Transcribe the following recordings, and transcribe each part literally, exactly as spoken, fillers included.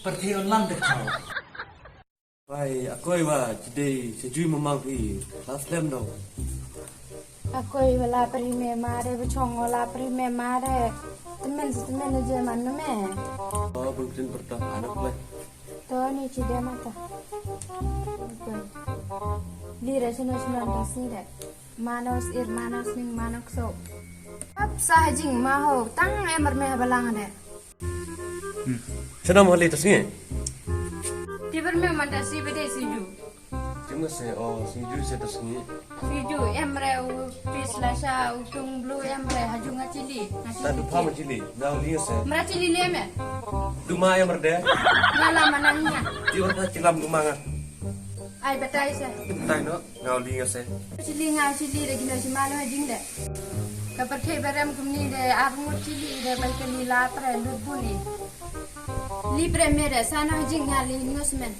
Pyrthei on lam de kau. Bai, akoi wa, jidei, sejui mamang hi, la slem dong. Akoi wa la pyrthei me mare, bachong wa la pyrthei me mare. Temen si temen je man me. Oh, bengkrin perta, anak le. To ni jidei mata. Akoi. Lira sino sino tasni de. Manos ir, manos ning, manok so. Ap sa jing maho, tang emar me balang de. Hmm. Sino mo li tasni? Tiber me manta si bede siju. Cuma se, oh, siju se tasni. Siju emre u pis la sha u tung blu emre hajung a chili. Sadu pama chili, nau li se. Mra chili le me. Duma emre de. Ngala manang nya. Tiber ta chilam duma nga. Ai batai se. Batai no. Ngau li nga se. Chili ngau chili de gino si malo ha jing de. Ka pyrthei barem kumni de arngut chili de bai ka li la pre lut buni. Li pre me de sana ha jing nga li ngus men.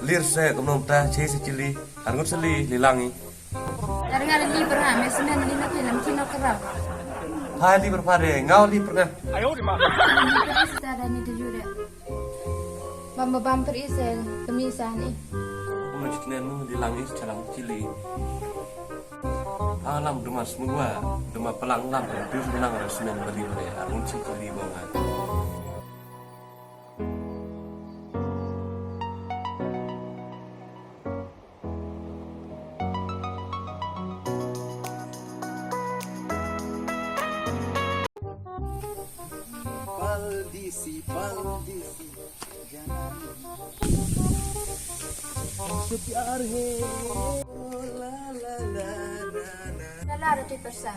Lir se kumno ta che se chili arngut se li li langi. Ar nga li pre nga me semen li na ke lam kino kerau. Hai li pre pare ngau li pre nga. Ayo di ma. Li pre se ta da ni de jure. Bam bam per ise kemisa ni. Bunga jitnen mu di langis chalang chili. Alam dumas mugwa duma pelang lam dus menang resmen beli beli arun si chili bonga. Paldisi, paldisi, jangan. Musuh pyar hai. Oh, la, la, la, la, la. Lala roti persa.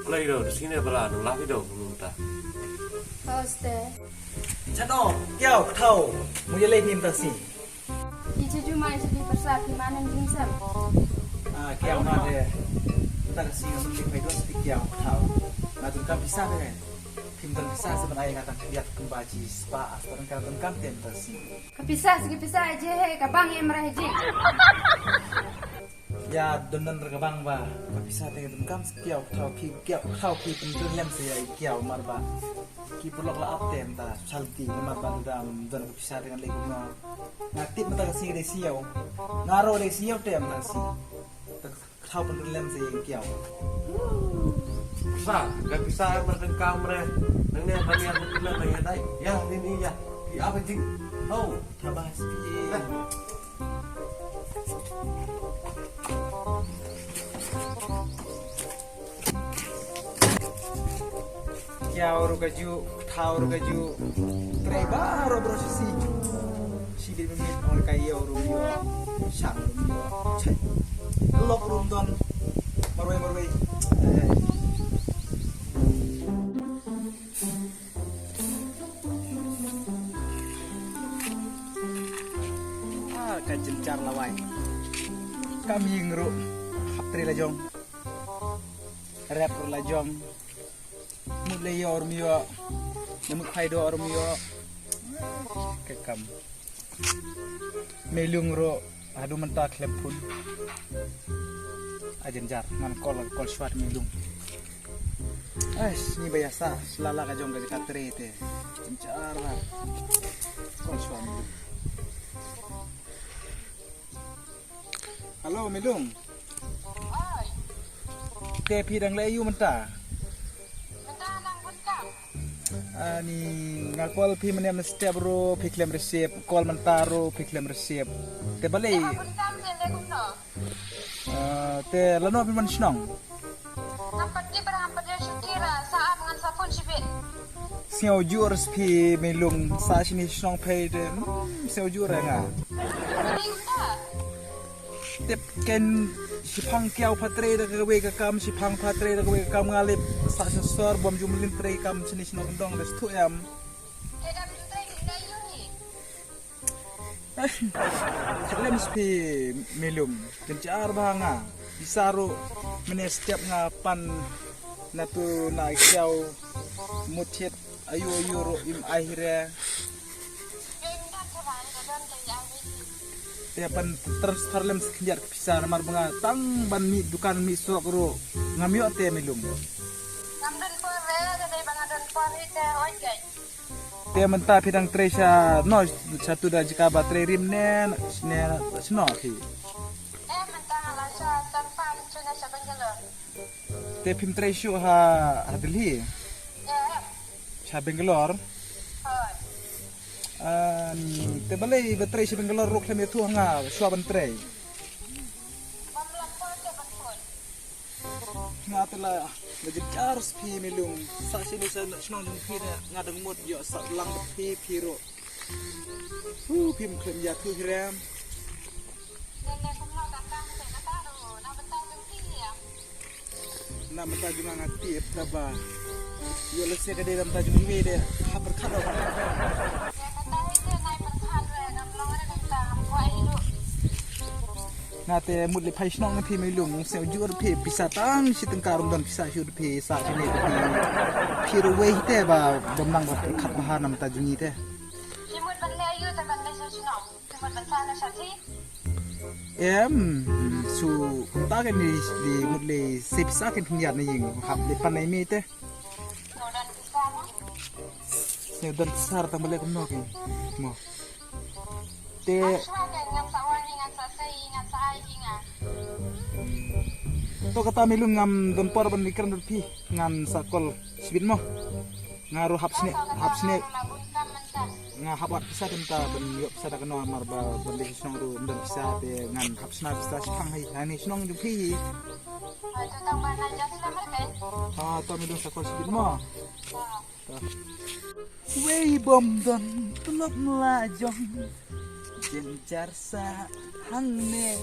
Play do, sini bala, nang labi do, nunta. Hoste. Chano, kiau, thau, mujhe le nimta si. Ichu ju mai sidi persa phi manan jungsam. Ah, kiau ma de. Tak si ngi phi dos phi kiau thau. Na tun kam pisa de. Phim don pisa se ban ai nga tang kiat kumba ji spa as tang ka don kam tem ta si. Ka pisa si ka pisa je he ka bang em ra he ji. Ya don nan ra ka bang ba. Ka pisa te don kam se kiau thau phi kiau thau phi pun lem se ya kiau mar ba. Ki pulok la ap tem ta salti mar ba dam don ka pisa te ngan le kumno. Nga tip mata ka sing dei siau. Nga ro dei siau tem ta sing. Ta thau pun lem se kiau. Sa, ka pisa mar dang kam re. Nang ne ban ya pun lem ya dai. Ya ni ni ya. Ki apa jing? Ho, thabas pi. Kiau ruh kajuh, thau ruh kajuh, trei baroh baroh shisha. Shi dei mimit ong ka ïew ruh ïew, shang ruh ïew, chai. Lok ruh don, marwei marwei. Eh. Ah, ka jynjar lawei. Ka mieng ruh hap trei la jong. Rep ruh la jong. Mut le ïoh ruh ym ïoh. Ne mut khwai doh ruh ym ïoh. Ka kam. Meilung ruh haduh mynta khlem phone. A jynjar ngan call, call shuwa Meilung. Ai, ni ba ïa sah shlala ka jong ka jaka trei te. Jynjar ba. Call shuwa Meilung. Hello Meilung. Oi. Te phi dang leh aïu mynta? Mynta nang bun kam. Ani nga call phi mynne mynne step ruh phi khlem receive, call mynta ruh phi khlem receive. Te balei? Te ba bun kam te leh kumno? Ah, te lano phi wan shnong? Ngam pat tip ba ngam pat ïoh shuki ra, sa ap ngan sa phone shibit. Sngewjur phi Meilung, sa shini shnong phi te, hmm, sngewjur nga. Balei kumta? Tip ken shiphang kiau pha trei da kawei ka kam, shiphang pha trei da kawei ka kam nga lip sa sensor bom ju mlien trei kam shini shnong dong da sthu em. Te dam ju trei ni da yu ni. Khlem spi Meilung, jynjar ba nga. Pisa ruh mynne step nga pan na tu na kiau mut thied aïu aïu ruh im ai hi re. Te pan transfer lem sa khyndiat ka pisa namar ba nga tang ban mih dukan mih surok ruh ngam ïoh te Meilung. Ngam don por re, te dei ba nga don por hi te oi kei. Te mynta phi dang trei sha no, sha tu da jaka ba trei rim ne, ne sha no phi? Eh, mynta nga la sha San Fran, sha Bangalore. Te phim trei shuh ha, ha Delhi? Eh. Sha Bangalore? Hooid. Em, te balei ba trei sha Bangalore ruh khlem ïathuh ha nga shuwa ban trei? Bym lah phone te ban phone. Nga te la, la jynjar phi Mailung. Sa sini sa shnong jong phi ne, nga dang mut ïoh sah lang bad phi, phi ruh. Hu, phim khlem ïathuh hi rem. Nene kumno ka kang te kata ruh, na bynta jong phi ïa. Na bynta jong nga nga tip da ba ïoh lehse ka dei na bynta jong ngi de ha pyrkhat ruh. Ïa kata hi te nai pyrkhat re, ngam long re kumta, ngam kwah hi ruh. Nga te mut leit phai shnong na phi Mailung, sngewjur phi pisa tang shi tyngka ruh ym don pisa shuh phi sa phi ne phi. Phi ruh wei te ba bym nang ba pyrkhat bha na bynta jong ngi te. Ki mut ban leh aïu te ban leit sha shnong? Ki mut ban sa na sha thi? Em, su kumta kan ni, ni mut leit sei pisa kan pynïaid na ïing hap leit pan na i mei te. Sngewdon pisa mo? Sngewdon pisa tang ba leh kumno ki mo. Te. Ashwa ke ngan sa wan hi, ngan sa sei hi, ngan sa ai hi nga. To kata Mailung ngam don por ban ïakren bad phi, ngan sa call shibit mo. Nga ruh hap sne, hap sne. Nga hap wad pisa te mynta ban ïoh pisa da kano namar ba ban leit shnong ruh ym don pisa te ngan hap sna pisa shipang hi. Hani shnong jong phi hi. Ai, to tang ba na jas la mar kai. Ah, to Mailung sa call shibit mo. Ah. Wei bym don tlot la jong. Jynjar sa hangne.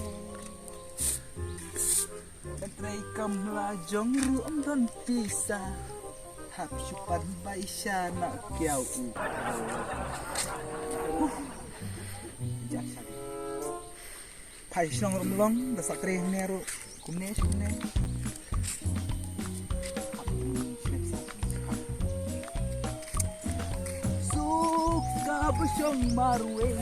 Ban trei kam la jong ruh ym don pisa. Hap shu pan bai sha na kiaw u. Huh. Jynjar sa. Phai shnong ruh ym long, da sa trei hangne ruh. Kumne, kumne. Suka ba shong marwei.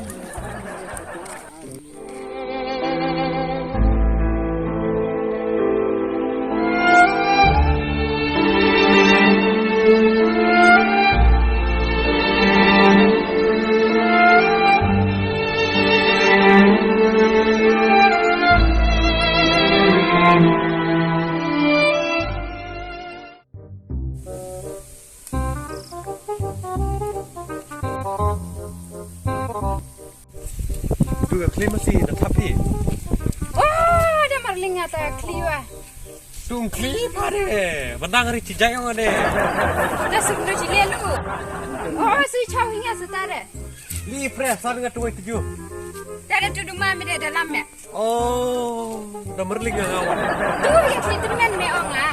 Tu ka khlieh masi da thap hi. Oh, da marling ata khlieh wa. Tung khlieh pha de. Bandang hari cijai ong de. Da sum do jile lu. Oh, si chau hinga sa ta de. Li pre sa nga tuai tuju. Da da tu duma mi de da lam me. Oh, da marling nga wa. Tu ya si tu men me ong la.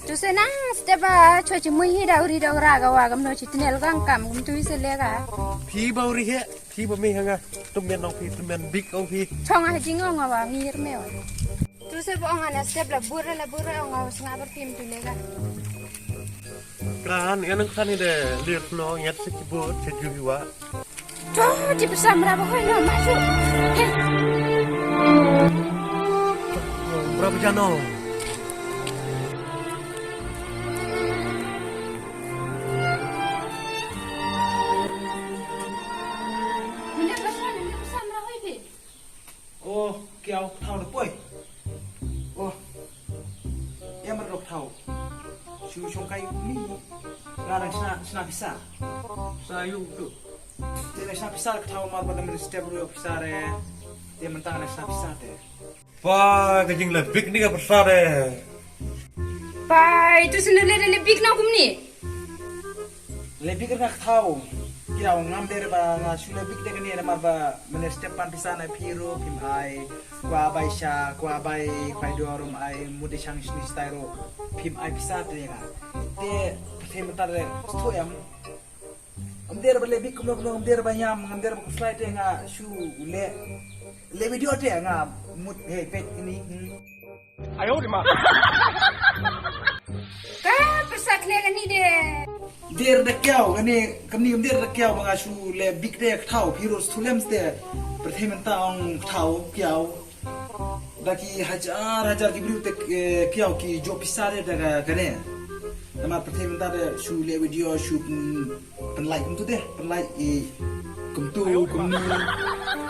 Tu se nang step ba cho chi mui hi da uri da ura ga wa gam no chi tinel gang kam gum tu se le ga. Phi ba uri he. Phi ba mei ha nga, tymmen ong phi, tymmen bik ong phi. Chong ha jingong wa ngir me wa. Tu se ba ong ana step la bur la bur ong wa snga bar phim tu lega. Kan, kan kan de lir no nyat se kibur se juhi wa. To, ti pisa mra ba hoi no masuk. He. Mra ba jano. Mynta ka san, mynta ka san mra hoi phi. Oh, kiaw thaw da poi. Oh. Em mar dok thaw. Shu shong kai ni. Nga dang sna, sna pisa. Sa yu tu. Te na sna pisa ka thaw mar ba dang step ru pisa re. Te mynta na sna pisa te. Pa, ka jingleh bik ni ka pyrsa de. Pa, itu sene leh leh bik na kumni. Leh bik ka thaw. Kiaw ngam der ba nga shu leh bik de kane namar ba mane step pan pisa na phi ruh phim ai. Kwa bai sha, kwa bai, bai dor um ai, mut de shang shini stai ruh. Phim ai pisa te nga. Te, te mynta de, stu em. Ngam der ba leh bik kumno kumno, ngam der ba ñiam, ngam der ba khuslai te nga shu leh. Leh video te nga mut hei peit ini. Hmm. Ayo di ma. Ka pyrsa kane kane de. Der da kiaw kane, kane ngam der da kiaw ba nga shu leh bik de ka thaw, phi ruh shu lem ste. Pyrthei mynta ong ka thaw kiaw. Da ki hajar hajar ki briew te, eh, kiaw ki jop pisa de da ka, kane. Namar pyrthei mynta da shu leh video, shu pyn-, pynlait kumtu te, pynlait i kumtu, kumni.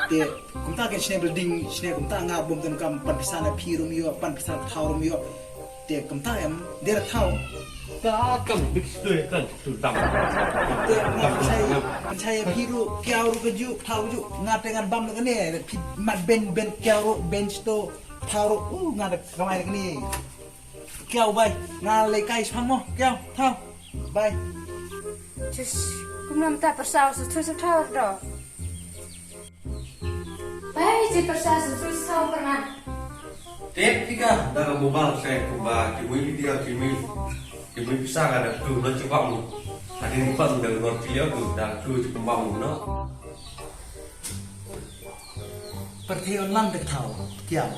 Te kumta ka shne building, shne kumta nga bym don kam pan pisa na phi ruh ym ïoh, pan pisa thaw ruh ym ïoh. Te kumta em, der thaw. Ka kam big story kan tu dam. Te nga pynshai, pynshai phi ruh, kiaw ruh ka ju, thaw ju, nga te ngan bam na kane, phi mat ben, ben kiaw ruh, ben sto, thaw ruh, uh, nga da kamai na kane. Kiaw bai, nga lei kai shpang mo, kiaw, thaw, bai. Tis, kumno mynta pyrsa sa thui sa thaw do. Bai, ci pyrsa sa thui sa thaw pyrna. Tep pika, da ka mobile sa kumba, ki mui video, ki mui, ki mui pisa ka da tu na ci bang. Hadin bukan da ngor video tu, da tu ci kumbang no. Pyrthei online te thaw, kiaw.